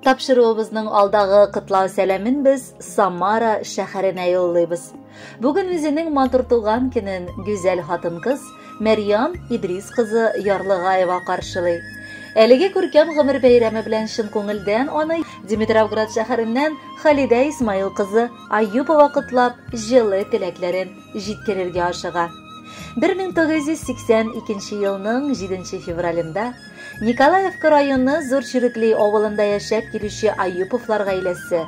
Тапшыруыбызның алдагы котлау сәламен без Самара шәһәренә юллыйбыз. Бүген үзенең матур туган көнен гүзәл хатын-кыз Мәрьям Идрис кызы Ярлыгаева каршылый. Әлеге күркәм гомер бәйрәме белән чын күңелдән аны Димитровград шәһәреннән Халидә Исмаил кызы Аюпова котлап, җылы теләкләрен җиткерергә ашыга. 1982 елның 7 февралендә Николаевка районы Зур Чирекли авылында яшәп килүче Аюповлар гаиләсе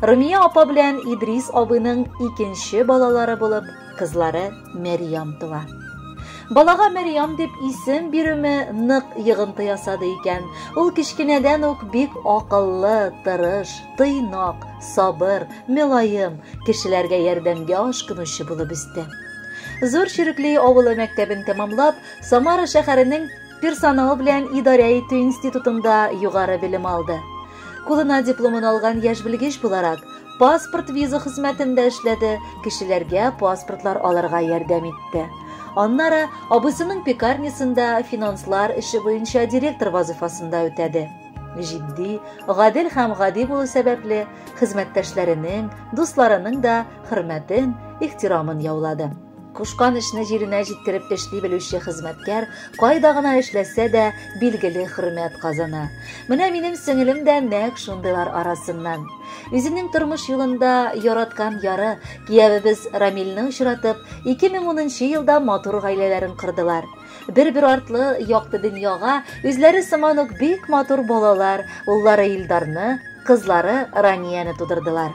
Румия апа белән Идрис абыйның икенче балалары булып, кызлары Мәрьям туа. Балага Мәрьям дип исем бирүме нык йогынты ясады икән. Ул кечкенәдән үк бик акыллы, тырыш, тыйнак, сабыр, мөлаем, кешеләргә ярдәмгә ашкынучы булып үсте. Зур Чирекли авылы мәктәбен тәмамлап, Самара шәһәренең Персонал белән идарә итү институтында югары белем алды. Кулына дипломын алган яшь белгеч буларак, паспорт-виза хезмәтендә эшләде, кешеләргә паспортлар алырга ярдәм итте. Аннары абыйсының пекарнясында финанслар эше буенча директор вазыйфасында үтәде. Җитди, гадел һәм гади булу сәбәпле, хезмәттәшләренең, дусларының да хөрмәтен, ихтирамын яулады. Кушкан эшне җиренә җиткереп эшли белүче хезмәткәр кайда гына эшләсә дә, билгеле хөрмәт казана. Менә минем сеңелем дә нәкъ шундыйлар арасыннан. Үзенең тормыш юлында яраткан яры, киявебез Рамилне очратып, 2010 елда матур гаиләләрен кордылар. Бер-бер артлы якты дөньяга үзләре сыман ук бик матур балалар, уллары Илдарны, кызлары Ранияне тудырдылар.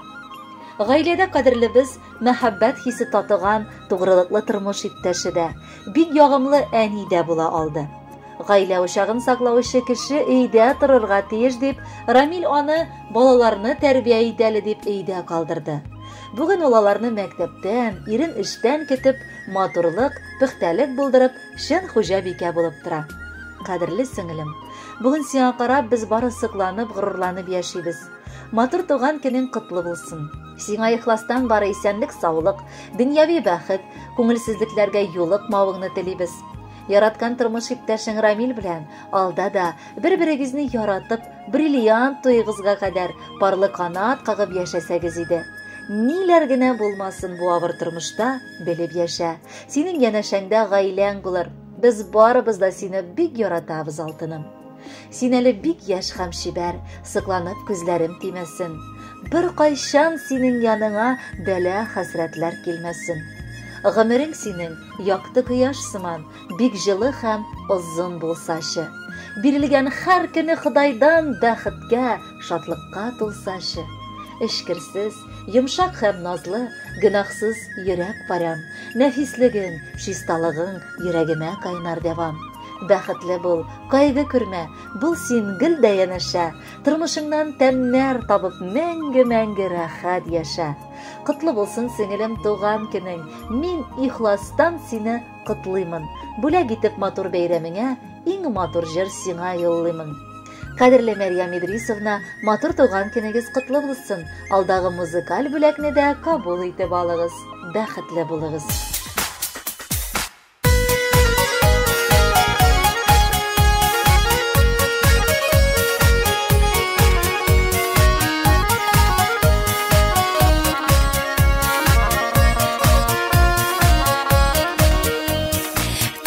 Гаиләдә кадерлебез мәхәббәт хисе татыган тугрылыклы тормыш иптәше дә, бик ягымлы әни дә була алды. Гаилә учагын саклаучы кеше өйдә торырга тиеш дип, Рамил аны балаларны тәрбия итәле дип өйдә калдырды. Бүген ул аларны мәктәптән, ирен эштән көтеп, матурлык, пөхтәлек булдырып, чын хуҗабикә булып тора. Кадерле сеңелем, бүген сиңа карап без бары сокланып, горурланып яшибез. Матур туган көнең котлы булсын. Сиңа ихластан бары исәнлек-саулык, дөньяви бәхет, күңелсезлекләргә юлыкмавыңны телибез. Яраткан тормыш иптәшең Рамил белән алда да бер-берегезне яратып, бриллиант туегызга кадәр парлы канат кагып яшәсәгез иде. Ниләр генә булмасын бу авыр тормышта, белеп яшә. Синең янәшәңдә гаиләң булыр. Без барыбыз да сине бик яратабыз, алтыным. Син әле бик яшь һәм чибәр, сокланып күзләрем тимәсен. Беркайчан синең яныңа бәла-хәсрәтләр килмәсен. Гомерең синең якты кояш сыман, бик җылы һәм озын булсачы. Бирелгән һәр көне Ходайдан бәхеткә, шатлыкка тулсачы. Эчкерсез, йомшак һәм назлы, гөнаһсыз йөрәк парәм, нәфислегең, чисталыгың йөрәгемә кайнар дәвам. Бәхетле бул, кайгы күрмә, бул син гел дә янәшә. Тормышыңнан тәмнәр табып, мәңге-мәңге рәхәт яшә. Котлы булсын, сеңелем, туган көнең. Мин ихластан сине котлыймын. Бүләк итеп матур бәйрәмеңә иң матур җыр сиңа юллыймын. Кадерле Мәрьям Идрисовна, матур туган көнегез котлы булсын. Алдагы музыкаль бүләкне дә кабул итеп алыгыз. Бәхетле булыгыз.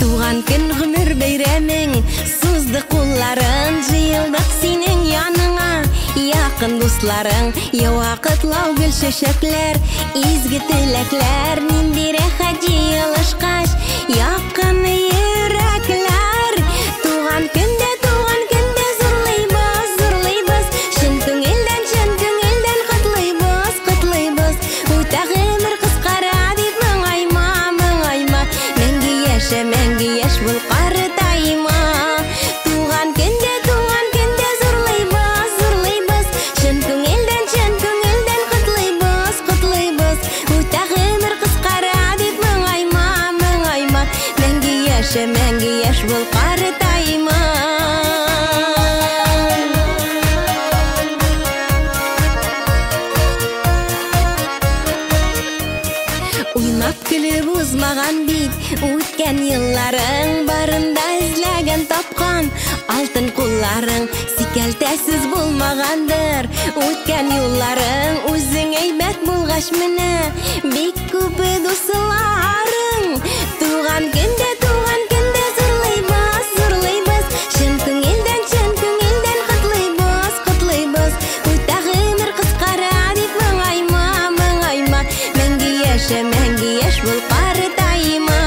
Туган көн гомер бәйрәмең, сузды кулларын, җыелдык синең яныңа. Якын дусларың, ява котлау гөл чәчәкләр, изге теләкләр, нинди рәхәт җыелышкач, якын йөрәкләр. Туган көндә, туган көндә зурлыйбыз, зурлыйбыз, чын күңелдән, чын күңелдән котлыйбыз, котлыйбыз. Үтә гомер кыскара дип моңайма, моңайма, мәңге яшә, мәңге яшь бул, картайма. Туган көндә, туган көндә зурлыйбыз, зурлыйбыз, чын күңелдән, чын күңелдән котлыйбыз, котлыйбыз. Үтә гомер кыскара дип моңайма, моңайма, мәңге яшә, мәңге яшь бул, картайма. Уйнап көлеп узмаган бит үткән елларың, барында эзләгән тапкан алтын кулларың. Сикәлтәсез булмагандыр үткән юлларың. Үзең әйбәт булгач менә бик күп дусларың. Туган көндә, туган көндә зурлыйбыз, зурлыйбыз. Чын күңелдән, чын күңелдән котлыйбыз, котлыйбыз. Үтә гомер кыскара дип моңайма, моңайма. Мәңге яшә, мәңге яшь бул, картайма.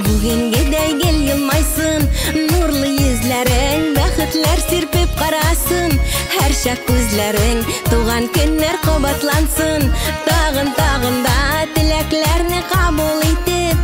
Бүгенгедәй гел елмайсын нурлы йөзләрең, бәхетләр сирпеп карасын һәрчак күзләрең. Туган көннәр кабатлансын, тагын, тагын да теләкләрне кабул итеп,